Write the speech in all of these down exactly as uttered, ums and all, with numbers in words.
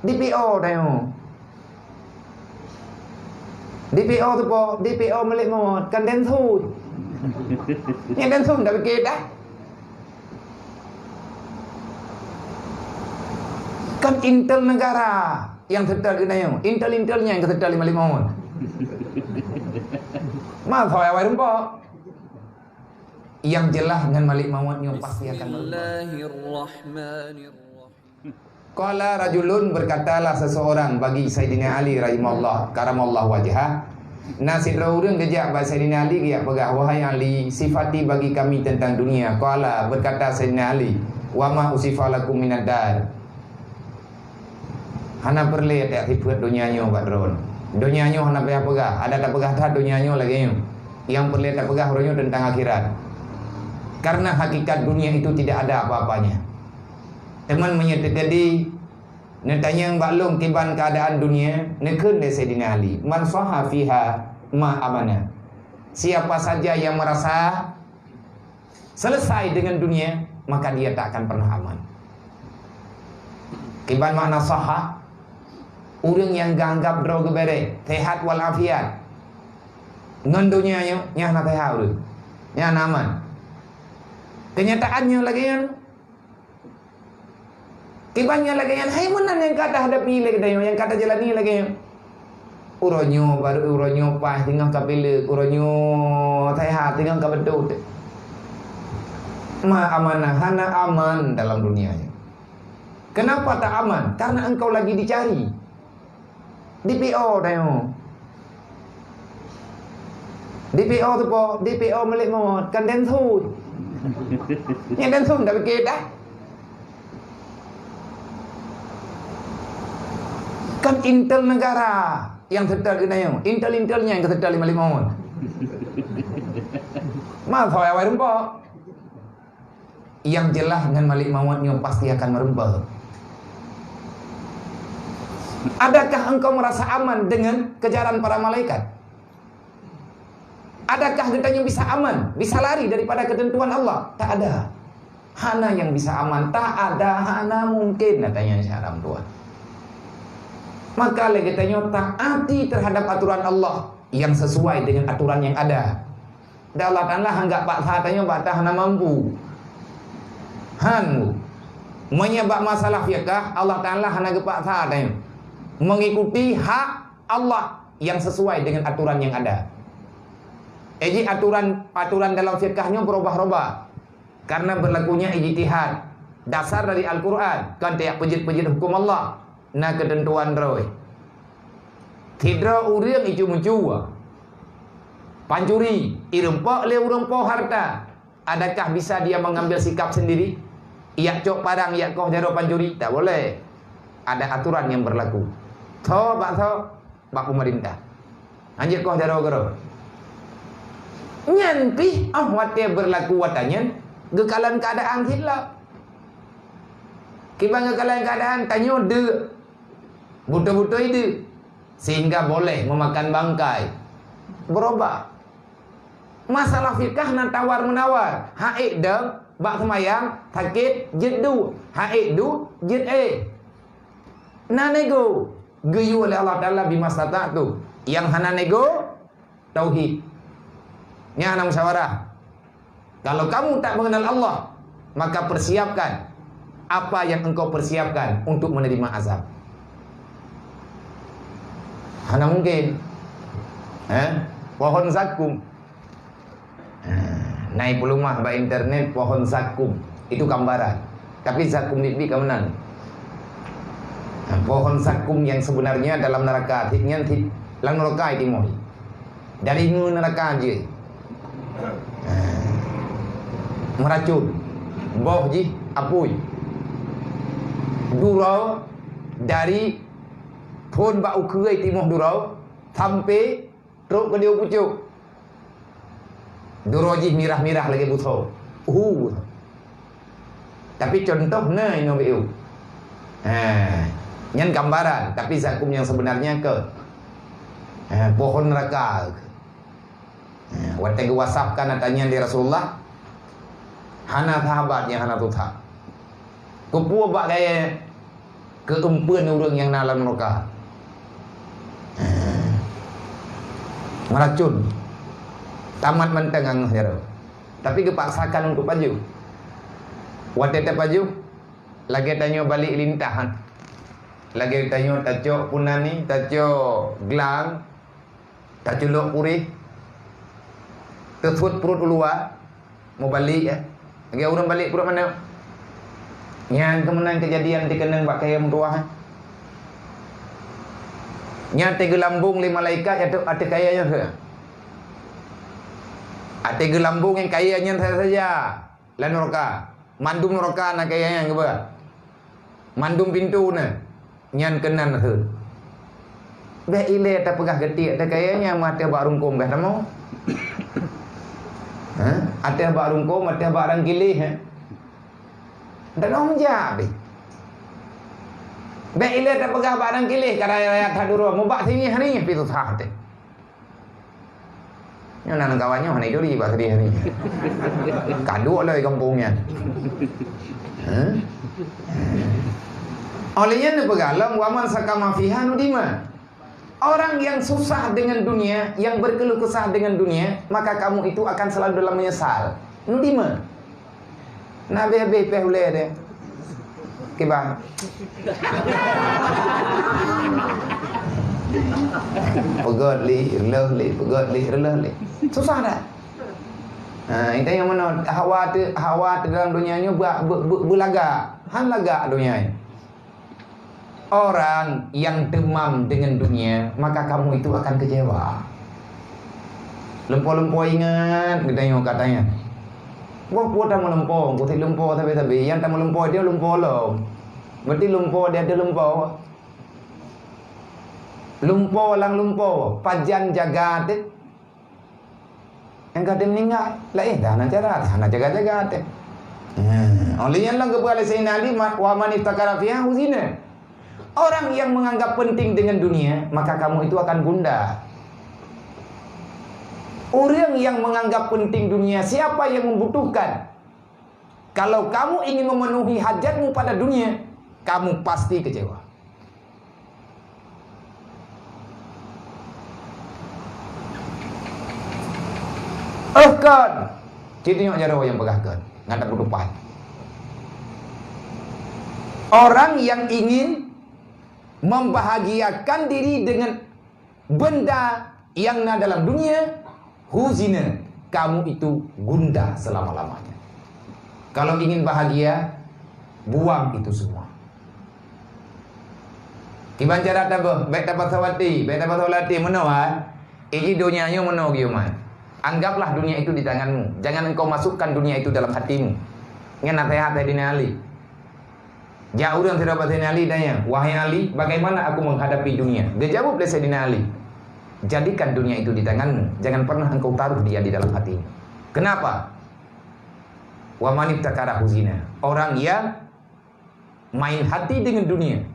DPO tanyoe. DPO tu po, DPO milék mawöt, kan densus. Nyang densus dak piké dah. Kan intel negara nyang seutôt keu tanyoe. Intel-intel nyang ka seutôt lé milék mawöt. Ma soe awai rumpok. Yang jelas ngon milék mawöt nyoe pasti akan meureumpok. Bismillahirrahmanirrahim. Qala rajulun, berkatalah seseorang bagi Saidina Ali rahimahullah, karamallahu wajhah. Na sidroe ureuëng geujak bak Saidina Ali, geujak peugah, "Wahai Ali, sifati bagi kami tentang dunia." Qala, berkata Saidina Ali, "Wa ma usifa lakum minad dar." Hana peureulée tasifeuet donya nyoe bak droen. Donya nyoe hana payah peugah, adak tapeugah that donya nyoe lagée nyoe. Nyang peureulée tapeugah uroe nyoe teuntang akhirat. Karena hakikat dunia itu tidak ada apa-apanya. Teuma meunyoe teukeudi neutanyong bak lôn kiban keuadaan dunia, neukheun lé Saidina Ali, "Man sahha fiha ma amana." Siapa saja yang merasa selesai dengan dunia, maka dia tak akan pernah aman. Kiban makna sahha, ureuëng nyang geuanggab droe geubereh, sehat walafiat. Ngon donya nyoe, nyan hana sehat ureuëng. Nyan hana aman. Kenyataannya lagée nyan, Kiban nyang lagée nyan, hai meunan nyang ka tahadapi lé geutanyoe, nyang ka tajalani lagée nyan. Uroe nyoe barô, uroe nyoe paih teungoh ka pileuk, uroe nyoe sehat teungoh ka beudôh. Ma amanah, hana aman dalam dunia nyoe. Kenapa tak aman? Karena engkau lagi dicari. DPO tanyoe. DPO tu po, DPO milék mawöt, kan densus. Nyang densus dak piké dah. Kan intel negara nyang seutôt keu tanyoe. Intel-intel nyang ka seutôt lé milék mawöt. Ma soe awai rumpok. Yang jelas ngon milék mawöt nyoe pasti akan meureumpok. Adakah engkau merasa aman dengan kejaran para malaikat? Adakah geutanyoe bisa aman, bisa lari daripada ketentuan Allah? Tak ada. Hana nyang bisa aman, tak ada, hana mungkin, katanya si Arab tua. Maka lé geutanyoe taati terhadap aturan Allah yang sesuai dengan aturan yang ada. Dan Allah Ta'ala hanggap paksa tanyoe bak hana mampu. Han. Meunyoe bak masalah fiqah, Allah Ta'ala hana geupaksa tanyoe mengikuti hak Allah yang sesuai dengan aturan yang ada. Jadi aturan, aturan dalam fiqah nyoe berubah-ubah karena berlakunya ijtihad. Dasar dari Al-Quran, kon tajak peujeuet-peujeuet hukum Allah. Na keuteuntuan droe. Sidroe ureuëng icu-mucu, pancuri, ireumpok lé ureuëng po harta. Adakah bisa dia mengambil sikap sendiri? Ijak cok parang, ijak koh jaroe pancuri? Tak boleh. Ada aturan yang berlaku. Tho bak tho, bak pemerintah. Hanjeuet koh jaroe keudroe. Nyan pih óh watée berlaku watée nyan, geukalon keuadaan cit lom. Kiban geukalon keuadaan, tanyoe deuk, beutôi-beutôi deuk, sehingga boleh memakan bangkai. Berubah. Masalah fiqah na tawar-menawar. Hak ék dong bak seumayang, sakét, jeuet duek. Hak ék duek, jeuet éh. Na nego, geuyue lé Allah Ta'ala bima stata'tu. Nyang hana nego, tauhid. Nyang hana musyawarah. Kalau kamu tak mengenal Allah, maka persiapkan apa yang engkau persiapkan untuk menerima azab. Hana mungkin. Eh? Pohon zakum. Ha, na ipeuleumah bak internet pohon zakum. Itu gambaran. Tapi zakum biet-biet ka meunan. Ha, pohon zakum yang sebenarnya dalam neraka, cit nyan cit lam neraka itimoh. Dari ngon neraka jih. Ha, meuracon. Boh jih apui. Duroe dari phon bak ukeue itimoh duroe sampai trok keu di pucôk. Duroe jih mirah-mirah lagée butho. Uhu. Tapi contoh na inoe beu. Ha, nyan gambaran, tapi zakum yang sebenarnya ke, ha, pohon neraka. Ha, watée geuwasafkan ata nyan lé Rasulullah, hana sahabat nyang hana tuha. Keupeue bak gaya Keu eumpeuen ureuëng nyang na lam nuraka. Meuracun. Tamat mantong angoh jaroe. Tapi geupaksakan untuk pajoh. Watée tapajoh, lagée tanyoe balek lintahan. Lagée tanyoe tacok punani, tacok glang, taculok puréh, teusuet pruet u luwa, mubalek, eh. Lagée ureuëng balek pruet manok. Nyang keumeunang keujadian teukeunong bak kayée meutuwah, eh. Nyan teugeulambong lé malaikat ateueh, ateueh kayée nyan, eh. Ateueh geulambong nyang kayée nyan saja-saja. Lam nuraka. Mandum nuraka na kayée nyan keubah. Mandum pintoe na. Nyan keunan rhot. Bék ilée tapeugah geutiek teuh kayée nyan, meuateueh bak rungkôm bék tamong. Ha? Ateueh bak rungkôm, ateueh bak rangkiléh, ha? Dak nong jak beh. Bék ilée tapeugah bak rangkiléh, ka raya-raya that uroe, mubak sinéh-sinéh pih susah teuh. Nyoe nan kawan nyoe hana juri bak sedih hari. Kaduk loi gampông nyan. Hah? Oleh nyan neupeugah lom, "Wa man sakama fiha nudima." Orang yang susah dengan dunia, yang berkeluh kesah dengan dunia, maka kamu itu akan selalu dalam menyesal. Nudima. Na habéh-habéh péh ulée deh. Kiban. Peugét lé, reuloh lé, peugét lé, reuloh lé. Susah dah. Ha, intai nyang meunan, hawa teu, hawa teu dalam donya nyoe beu, beu, beu, beulagak. Han lagak donya nyoe. Orang yang demam dengan dunia, maka kamu itu akan kecewa. Lumpo-lumpo ingat geutanyoe katanya. Boh peue tameulumpo, keutik lumpo sabe-sabe, nyang tameulumpo dia lumpo lom. Berarti lumpo dia ada lumpo. Lumpo lam lumpo, pajan jaga teuh. Nyang ka meuninggai, laén dah hana cara, hana jaga-jaga teuh. Hmm, oleh nyan lom geupeugah lé Saidina Ali, "Ma-, wa man iftakara fiha huzina." Orang yang menganggap penting dengan dunia, maka kamu itu akan gundah. Orang yang menganggap penting dunia, siapa yang membutuhkan, kalau kamu ingin memenuhi hajatmu pada dunia, kamu pasti kecewa. Éh kon! Cit nyoe jaroe nyang peugah kon, ngon tapeutupat. Orang yang ingin membahagiakan diri dengan benda yang na dalam dunia, huzina, kamu itu gundah selama-lamanya. Kalau ingin bahagia, buang itu semua. Kiban cara tabeuh, bék tapasoe até, bék tapasoe até meunoe, ha? Iji donya nyoe meunoe geuh, man. Anggaplah dunia itu di tanganmu. Jangan engkau masukkan dunia itu dalam hatimu. Nyan naseuhat Saidina Ali. Jak ureuëng sidroe bak Saidina Ali tanya, "Wahai Ali, bagaimana aku menghadapi dunia?" Geujaweueb lé Saidina Ali, "Jadikan dunia itu di tanganmu, jangan pernah engkau taruh dia di dalam hatimu." Kenapa? "Wa man ibtakara huzina." Orang yang main hati dengan dunia,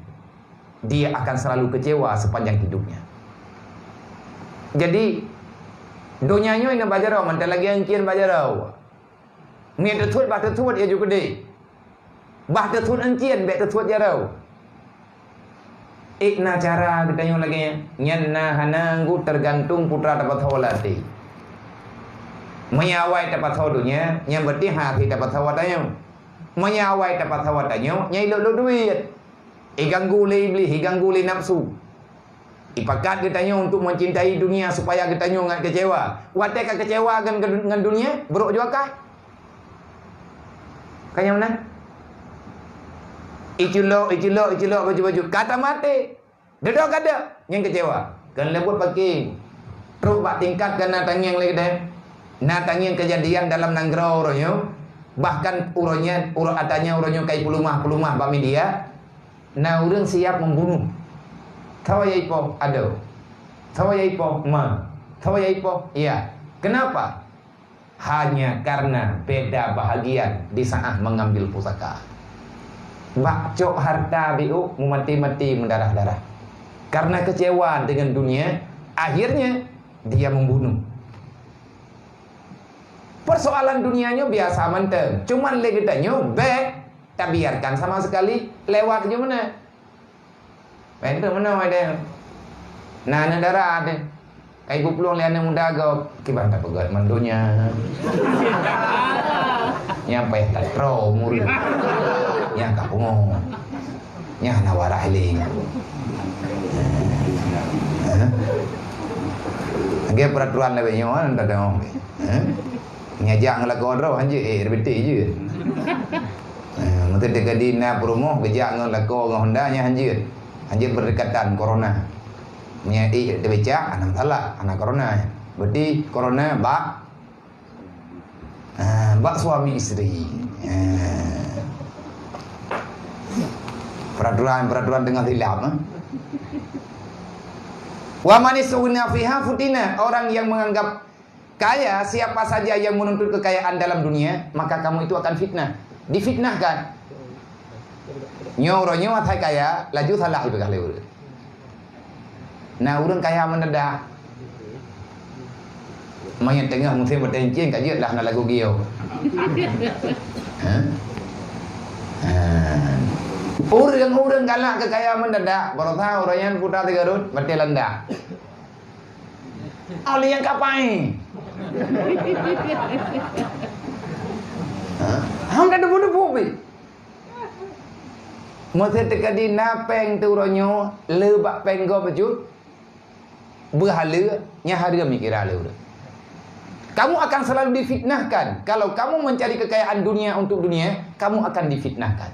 dia akan selalu kecewa sepanjang hidupnya. Jadi, donya nyoe na bak jaroe, mantong lagée ancien bak jaroe. Ngieng teusuet bah teusuet ya ju keudeh. Bah teusuet ancien bék teusuet jaroe. Ék na cara geutanyoe lagée nyan, nyan na hana ngu teugantung putra tapasoe lam até. Meunyoe awai tapasoe donya, nyan berarti hase tapasoe tanyoe. Meunyoe awai tapasoe tanyoe, nyan ilok-lok duit. Iganggu lé Iblih, iganggu lé nafsu. Ipakat geutanyoe untuk mencintai dunia supaya geutanyoe ngat kecewa. Watée ka kecewa ngon, ngon dunia, brok jua kah? Ka nyang meunan? Iculok, iculok, iculok baju-baju. Ka tamaté. Deudok ka deuek, nyan kecewa. Kon leubuet paké. Trok bak tingkat ka na tangieng lé deh. Na tangieng kejadian dalam nanggroe uroe nyoe. Bahkan uroe nyan, uroe atanya uroe nyoe kai peulumah-peulumah bak media. Na ureuëng siap membunuh. Tho ya ipoh, adoe. Tho ya ipoh, ma. Tho ya ipoh, ya. Kenapa? Hanya karena beda bahagian di saat mengambil pusaka. Bak cok harta biuk, meumaté-maté, meudarah-darah. Karena kecewa dengan dunia, akhirnya dia membunuh. Persoalan dunia nyoe biasa mantong, cuman lé geutanyoe bék tabiarkan sama sekali lewat jeuet meunan. Pèng tu meunoe deh. Na aneuk dara deh. Kai peuplueng lé aneuk muda gob, kiban tapeugöt mandum nyan. Nyang payah tatroe umur. Nyang ka pungo. Nyang hana waras lé. Hah? Lagèe peraturan lagèe nyoe, hana tadong. Hah? Nyang jak ngon lakoe droe, hanjeuet, eh, R B T jeuet. Eh, meuteuk teuka di na peurumoh, geujak ngon lakoe ngon Honda, nyan hanjeuet. Hanjeuet berdekatan, corona. Meunyo ék teubecak, hana masalah, hana corona. Berarti corona bak, ah, bak suami isteri. Ah. Peraturan-peraturan teungoh silap, eh. Wa man istughna fiha futina, orang yang menganggap kaya, siapa saja yang menuntut kekayaan dalam dunia, maka kamu itu akan fitnah. Difitnahkan. Nyoe uroe nyoe asai kaya, laju salah ipeugah lé ureueng. Na ureueng kaya mendadak. Meunyo teungoh musim batèe encien ka jeuet lah na lagu gio. Hah? Ha. Ureueng-ureueng galak keu kaya mendadak, baroesa uroe nyan putra sigarut, batèe landak. Oleh nyang kapai. Hah? Hang ka debu-debu pi. Meuseuteuka di na pèng tu uroe nyoe, le bak pèng gob bacut, beuhaleue, nyan hareuem mikira lé ureueng. Kamu akan selalu difitnahkan. Kalau kamu mencari kekayaan dunia untuk dunia, kamu akan difitnahkan.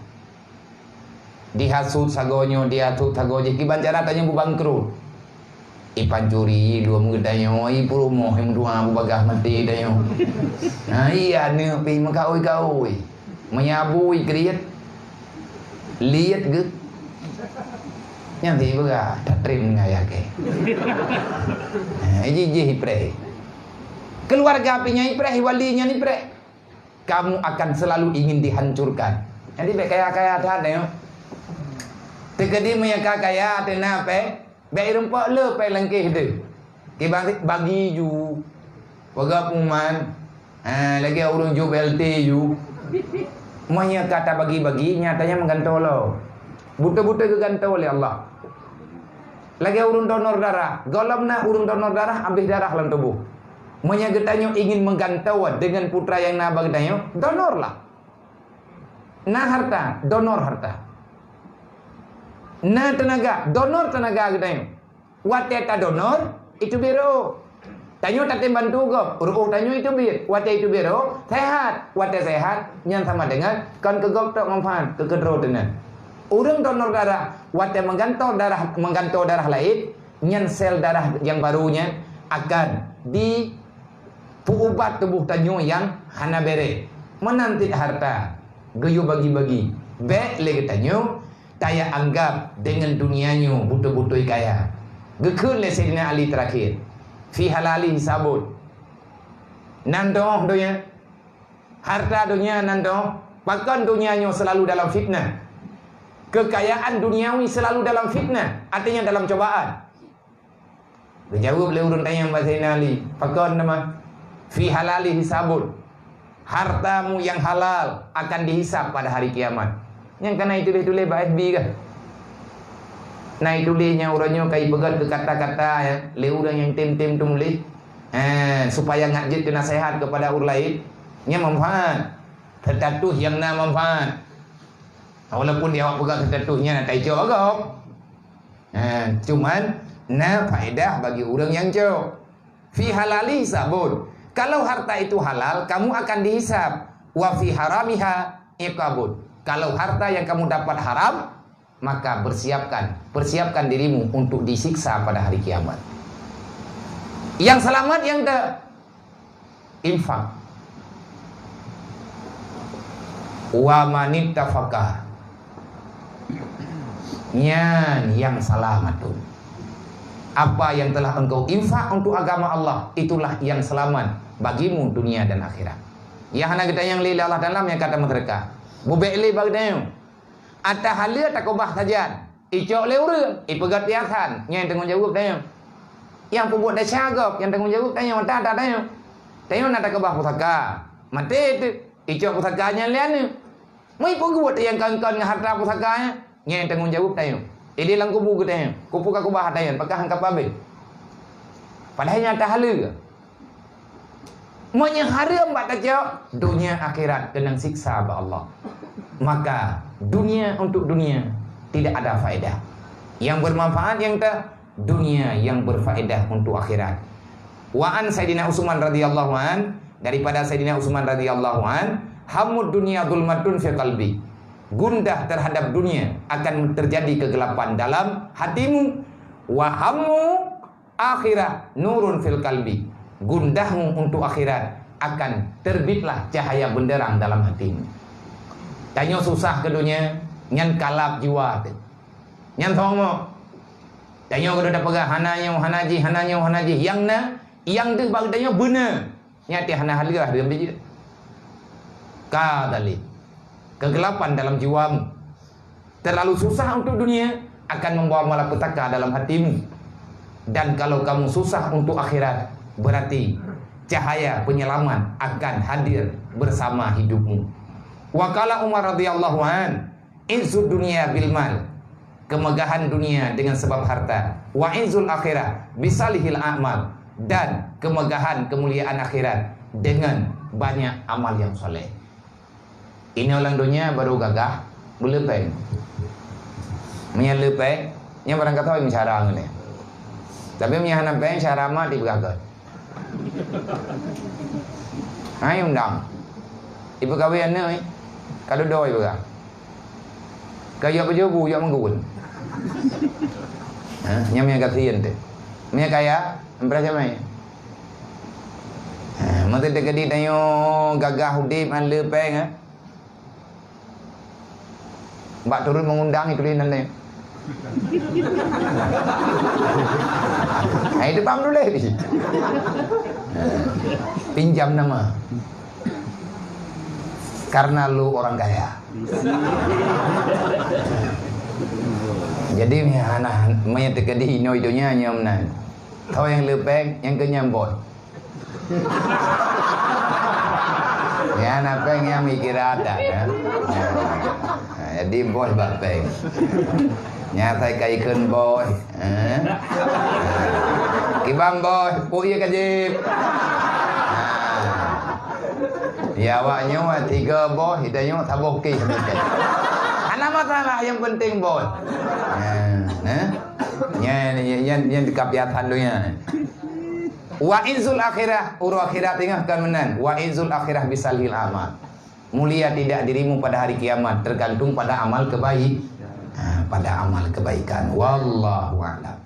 Dihasut sagoe nyoe, dihasut sagoe jih, kiban cara tanyoe beubangkrut. Ipancuri, lom geutanyoe, ipeurumoh, imeutuha, beubagaih maté tanyoe. Ha, iya, aneuk pi meukaôi-kaôi. Meunyabu ikriet, liet geuh. Nyan ti beurah, tatrém ngon ayah kèe. Ha, ijih-jih ipreh. Keluarga pi nyan ipreh, wali nyan ipreh. Kamu akan selalu ingin dihancurkan. Jadi, bèk kaya-kaya that, nyoe. Teukeudi meunyo ka kaya, teuna pèng, bèk irumpok le pèng langkéh deuh. Kiban bagi ju, peugah pengumuman, ha, lagèe ureueng ju B L T ju. Meunyo ka tabagi-bagi, nyatanya meugantoe lom. Beutôi-beutôi geugantoe lé Allah. Lagèe ureueng donor darah. Gohlom na ureueng donor darah, abéh darah lam tuboh. Meunyo geutanyoe ingin meugantoe deungon putra nyang na bak geutanyoe, donorlah. Na harta, donor harta. Na teunaga, donor teunaga geutanyoe. Watèe tadonor, iteubiet reuôh. Tanyoe tatem bantu gob, reuôh tanyoe iteubiet. Watèe iteubiet reuôh, sehat. Watèe sehat, nyan sama deungon kon keu gob tok manfaat, keu keudroe teunan. Ureueng donor darah, watèe meugantoe darah, meugantoe darah laén, nyan sel darah nyang barô nyan akan jipeuubat tuboh tanyoe nyang hana bèrèh. Meunan cit harta, geuyue bagi-bagi. Bèk lé geutanyoe taya anggab deungon dunia nyoe beutôi-beutôi kaya. Geukheun lé Saidina Ali teurakhir, "Fi halali hisabun." Nan dong donya, harta dunia nan dong, pakon dunia nyoe selalu dalam fitnah. Kekayaan duniawi selalu dalam fitnah, artinya dalam cobaan. Geujaweueb lé ureueng tanyong bak Saidina Ali, "Pakon teuma?" "Fi halali hisabun." Hartamu yang halal akan dihisab pada hari kiamat. Nyang ka na ituléh-tuléh bak F B kah? Na ituléh nyang uroe nyoe ka ipeugöt keu kata-kata, ya, lé ureueng nyang tem-tem tumuléh. Eh, supaya ngat jeuet keu naseuhat kepada ureueng laén. Nyan manfaat. Status nyang na manfaat. Walaupun di awak peugah status nyan na taicok gob. Ha, cuman na faedah bagi ureueng nyang cok. "Fi halali hisabun." Kalau harta itu halal, kamu akan dihisab. "Wa fi haramiha iqabun." Kalau harta yang kamu dapat haram, maka bersiapkan, persiapkan dirimu untuk disiksa pada hari kiamat. Yang selamat yang te- infak. "Wa manittafaka." Nyan nyang salamatun. Apa yang telah engkau infak untuk agama Allah, itulah yang selamat bagimu dunia dan akhirat. Nyang hana geutanyong lé Allah Taala nyang ka tameuseudeukah. Bubek lé bak geutanyoe. Ata haleue takeubah sajan. Icok lé ureueng, ipeugöt piasan, nyan tanggong jaweueb tanyoe. Nyang peubuet desya gob, nyang tanggong jaweueb tanyoe, ata-ata tanyoe. Tanyoe na takeubah pusaka. Maté teuk, icok pusaka nyan lé aneuk. Meupeubuet nyang kon-kon ngon harta pusaka nyan, nyan tanggong jaweueb tanyoe. Idéh lam kubu geutanyoe, kubu ka kubah tanyoe, pakah han ka pabeh. Padahai nyata haleue. Meunyoe hareuem bak tacok, dunia akhirat keunong siksa bak Allah. Maka, dunia untuk dunia tidak ada faedah. Yang bermanfaat yang ta, dunia yang berfaedah untuk akhirat. Wa an Sayyidina Utsman radhiyallahu an, daripada Sayyidina Utsman radhiyallahu an, "Hammud dunya zulmatun fi qalbi." Gundah terhadap dunia akan terjadi kegelapan dalam hatimu. Wa hammu akhirah nurun fil qalbi. Gundahmu untuk akhirat akan terbitlah cahaya benderang dalam hatimu. Tanyoe susah keu dunia, nyan kalab jiwa teuh. Nyan sombong. Tanyoe keuneuk tapeugah hana nyoe, hana jih, hana nyoe, hana jih. Nyang na, nyang deuh bak geutanyoe beuna. Nyan teuh hana haleue, haleue biji. Ka tali. Kegelapan dalam jiwamu. Terlalu susah untuk dunia akan membawa malapetaka dalam hatimu. Dan kalau kamu susah untuk akhirat, berarti cahaya penyelamat akan hadir bersama hidupmu. Wa qala Umar radhiyallahu an, "Izzud dunya bil mal." Kemegahan dunia dengan sebab harta. "Wa izzul akhirah bisalihil a'mal." Dan kemegahan kemuliaan akhirat dengan banyak amal yang soleh. Inoe lam donya barô gagah, beuleupeng. Meunyo leupeng, nyan barangkasoe meusyara ngon lé. Tapi meunyo hana peng, syara mat ipeugah göt. Hai undang. Ipeukawen aneuk, eh. Ka dudoe ipeugah. Ka yue pajoh bu, yue meugeuen. Ha, nyan meunyo gasien teuh. Meunyo kaya, empreh jamé. Ha, meuteudeh keudeh tanyoe gagah udeb ngon leupeng, ha. Bak turun mengundang itu lé nan lain. Ha, itu paham tuléh di. Ha, pinjam nama. Karena lu orang kaya. Jadi, hana, meunyo teukeudi inoe donya nyoe meunan. Tho nyang leupeng, nyang keu nyan bos. Nyan na peng nyang mikir ada, kan? Nah, jadi bos bak peng. Nyang asai ka ikheun bos, eh? Kiban bos, peue ié ka jieb? Nah. Ya, awak nyoe tiga bos, ita nyoe saboh keh. Hana masalah, yang penting bos. Nah, eh? Nyan, nyan, nyan, nyan kebiasaan donya. Wa izzul akhirah, uroe akhirat ingat kan meunan. Wa izzul akhirah bisalihil amal. Mulia tidak dirimu pada hari kiamat, tergantung pada amal kebaik-, ha, pada amal kebaikan. Wallahu a'lam.